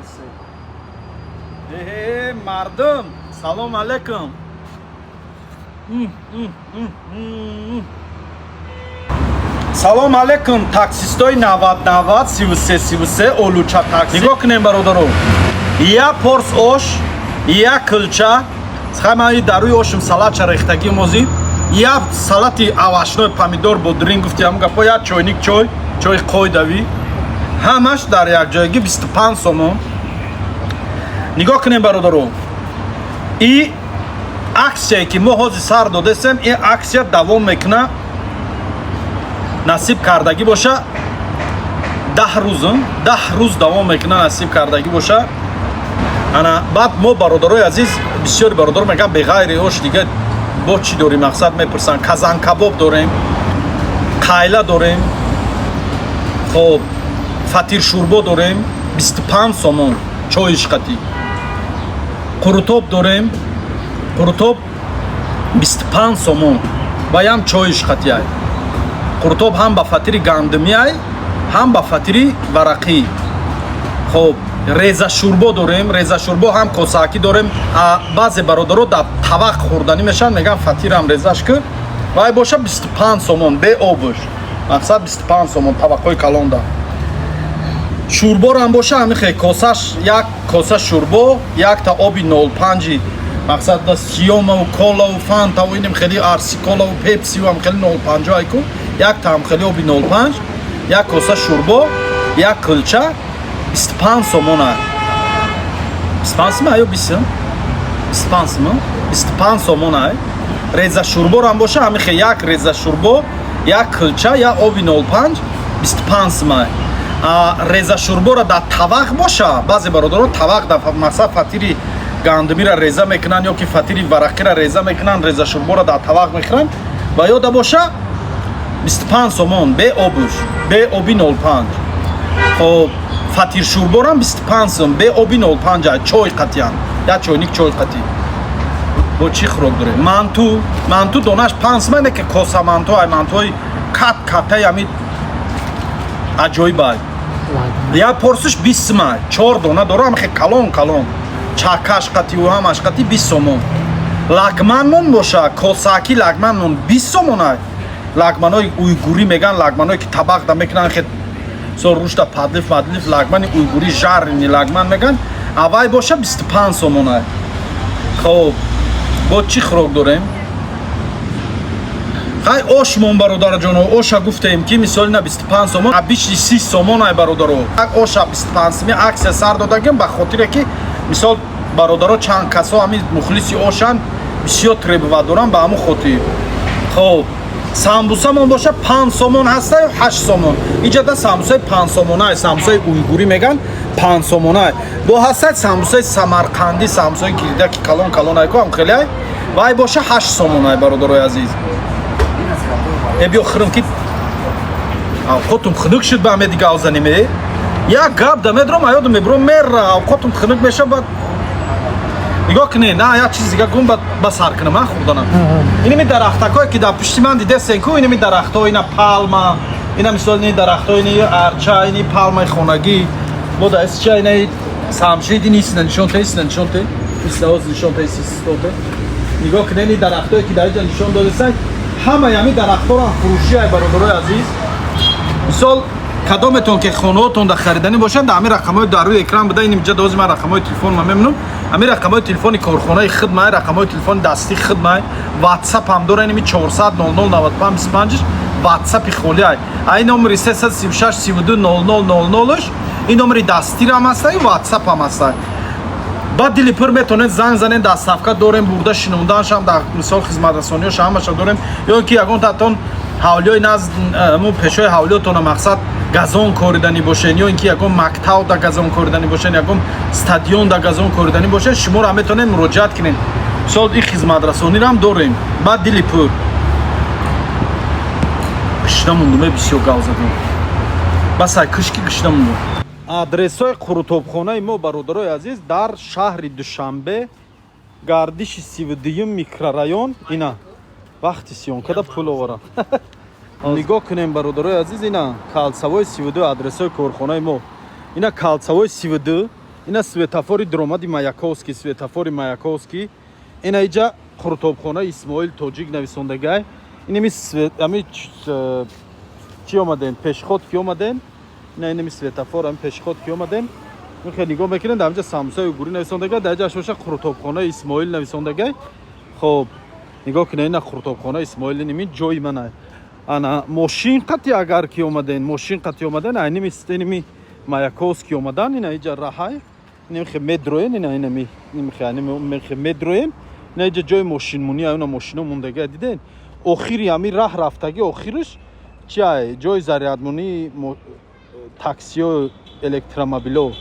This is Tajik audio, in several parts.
Фаҳмидиси. Э, мардум, салом алейкум. М, м, м, м. Салом алейкум, таксистои 90 90 33 33 Олуча такси. Нигоҳ кунем, бародаро. Як порс ош, як кулча, хай дар рӯи ошум салатча рехтагӣ мозӣ, як салати овощной, помидор, бодринг гуфти ҳамун гапо, як чойник чой, чои қойдавӣ. Ҳамаш дар якҷоягӣ 25 сомон. Нигоҳ кунем, бародаро. И аксияе, ки мо ҳозир сар додесем, ин аксия давом мекуна, насиб кардагӣ боша, 10 рӯз, 10 рӯз давом мекуна, насиб кардагӣ боша. Ана баъд мо, бародарои азиз, бисёри бародаро мегӯянд, беғайри ош дига бо чӣ дорем, мақсад мепурсанд. Казанкабоб дорем, қайла дорем, хоб, фатиршӯрбо дорем, 25 сомон, чои шқатӣ. Қурутоб дорем, қурутоб 25 сомон ва ям чои шқатиай. Қурутоб ҳам ба фатири гандумиай, ҳам ба фатири варақӣ. Хоб, резашӯрбо дорем, резашӯрбо ҳам косаакӣ дорем. Баъзе бародаро дар тавақ хӯрданӣ мешаванд, мегӯянд, фатирам резаш ки вай боша, 25 сомон, бе обуш, мақсад 25 сомон, тавақҳои калонда. Шӯрборам боша ҳамихе, косаш як коса шӯрбо, якта оби 0,5-и, мақсад да сиёмаву колаву фантаву инем хели арси колаву пепсиву ҳам хели 0,5 айку, якта ҳам хели оби 0,5, як коса шӯрбо, як кулча 25 сомона. 25 сима ё 20? 25 сима, 25 сомона. Реза шӯрборам боша ҳамихе, як реза шӯрбо, як кулча, як оби 0,5, 25 сима. Реза шӯрборо дар тавақ боша, баъзе бародарон тавақ дар, мақсад, фатири гандумиро реза мекунанд ё ки фатири варақиро реза мекунанд, реза шӯрборо дар тавақ мехӯранд ва ёда боша, 25 сомон, бе обуш, бе оби 0,5. Хоб, фатиршӯрборам 25 сом, бе оби 0,5, чой қатиян, як чойник чой қатӣ. Бо чӣ хӯрок дорем? Манту, манту донаш 5 сом, не ки коса манту ай, мантуҳои кат катаи ами аҷоиб ай. Як порсуш 20 сом, чор дона дорам, хе калон калон, чакаш қативу ҳамаш қатӣ, 20 сомон. Лагманмон боша, косаки лагманмон 20 сомон ай. Лагманои уйгурӣ меган, лагманое ки табақда мекунанд, хе со рушда подлив мадлив, лагмани уйгурӣ, жареный лагман меган, авай боша 25 сомон ай. Хоб, бо чӣ хӯрок дорем? Хай, ошмон, бародарҷоно, оша гуфтем, ки мисоли на 25 сомон, обычный 30 сомон ай, бародаро. Оша 25 сими аксия сар додагем, ба хотире ки мисол бародаро чанд касо ҳами мухлиси ошанд, бисёр требовать дорам, ба ҳамун хотир. Хоб, самбусамон боша 5 сомон ҳаста ё 8 сомон. Иҷада самбусаи 5 сомонай, самбусаи уйгурӣ меган, 5 сомонай. Бо ҳастад самбусаи самарқандӣ, самбусаи гирдаки калон калон айко ҳам хеле ай, вай боша 8 сомонай, бародарои азиз. Э, биё хӯрм, ки авқотум хунук шуд. Ба ҳаме дига авзанем, э, як гап да медром, аёдум мебуром, мера авқотум хунук меша. Баъд нигоҳ кунед, на, як чиз дига гум, ба сар кунам, а хӯрданам. Иними дарахтакое, ки дар пушти ман дидесен ку, иними дарахтҳо, ина палма, ина мисол ини дарахтҳо, ини арча, ини палмаи хонагӣ, бо да исча, ина самшид, ини исна нишон те, исна нишон те, исна оз нишон те, истоте. Нигоҳ кунед, ини дарахтҳое, ки дар инҷа нишон додесай, ҳамаи ҳами дарахтҳоро фурӯшӣ ай, бародарои азиз. Мисол, кадометон ки хонаотон да хариданӣ бошанд, ҳамин рақамҳои дар рӯи экран буда, ин инҷа дози ман рақамҳои телефон ман мемонам, ҳамин рақамҳои телефони корхонаи хидмай, рақамҳои телефони дастии хидмай, ватсап ҳам дора, иними 400 00 95 25 ватсапи холи ай. Ай номери 336 32 00 00, ин номери дастирам ҳастай, ватсап ҳам ҳастай. Баъд дили пур метавонед занг занед, доставка дорем, бурда шинонданшам, дар мисол хизматрасониёш ҳамаша дорем. Ё ки ягон татон ҳавлиёи назд мо пешои ҳавлиётона, мақсад, газон кориданӣ бошед, ё ин ки ягон мактаб да газон кориданӣ бошед, ягон стадион да газон кориданӣ бошед, шуморо метавонед муроҷиат кунед. Мисол, ин хизматрасонирам дорем. Баъд дили пур гишна мондуме, бисёр гав задам, бас ай кишки гишна мондум. Адресҳои қурутобхонаи мо, бародарои азиз, дар шаҳри Душанбе, Гардиши 32-юм микрорайон. Ина вақти съёмкада пул оварам. Нигоҳ кунем, бародарои азиз, ина Кольцевой 32, адресҳои корхонаи мо, ина Кольцевой 32. Ина светофори дромади Маяковский, светофори Маяковский. Ина иҷа қуртобхона Исмоил Тоҷик нависондагай. Инами ами чӣ омадем, пешход ки омадем, ина инами светофор, ами пешход ки омадем, хеле нигоҳ мекунем, дар инҷа самсаи угурӣ нависондагай, дар инҷа боша қуртобхона Исмоил нависондагай. Хоб, нигоҳ кунед, ина қуртобхона Исмоил, инами ҷои мана. Ана мошин қати агар ки омаден, мошин қати омаден, айними Маяковский омадан, ина иҷа раҳай, инами медроен, ина инами инами медроем, ина иҷа ҷои мошинмунӣ, ана мошино мондагай, диден. Охири ҳами раҳ рафтагӣ, охириш чи ай? Ҷои зарядмонии таксиё, электромобило.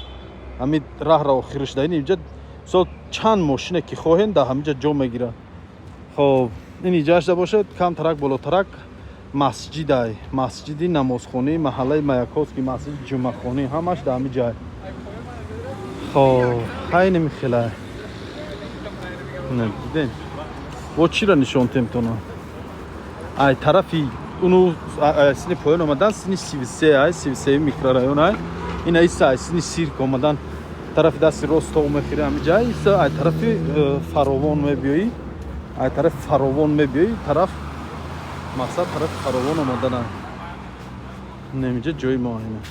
Ҳами раҳра охириш да ин инҷа, мисол, чанд мошине ки хоҳен, дар ҳаминҷа ҷо мегирад. Хоб, ин иҷаашда бошад, камтарак болотарак масҷидай, масҷиди намозхонии маҳаллаи Маяковский, масҷиди ҷумъахонӣ, ҳамаш дар ҳами ҷай. Хоб, ҳайнеми хелай, диден. Бо чиро нишон темтона? Ай тарафи уну сини поён омадан, сини 33, ай 33 микрорайон, ай ина иса, ай сини сирк омадан, тарафи дасти рост то мехӯри, ҳами ҷай иса. Ай тарафи Фаровон мебиёӣ, ай тарафи Фаровон мебиёӣ, тараф мақсад тарафи Фаровон омадана, немиҷа ҷои мо ина.